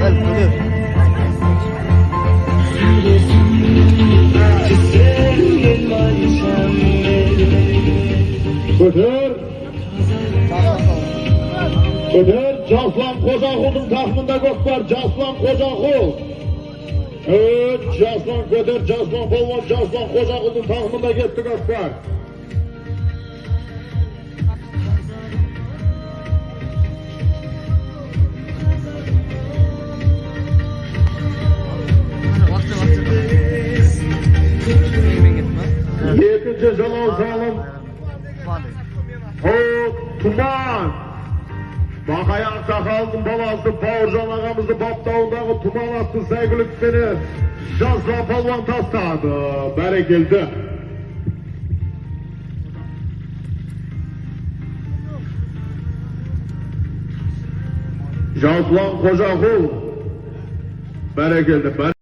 Кел, көтер. Көтер. Көтер. Жасұлан Қожақұлдың тақымында көкпар. Жасұлан Қожақұл. Evet, Жасұлан көтер, Жасұлан палуан, Жасұлан Қожақұлдың тақымында кетті көкпар. Уақытша, уақытша. Мен кетті ма? Екінші жалау салым. Қуанды. О, Тұман. Бақай ақсақалдың баласы Бауыржан ағамызды баптауындағы Тұман атты сәйгүлікпенен Жасұлан палуан тастады. Бәрекелді. Жасұлан Қожақұл. Бәрекелді.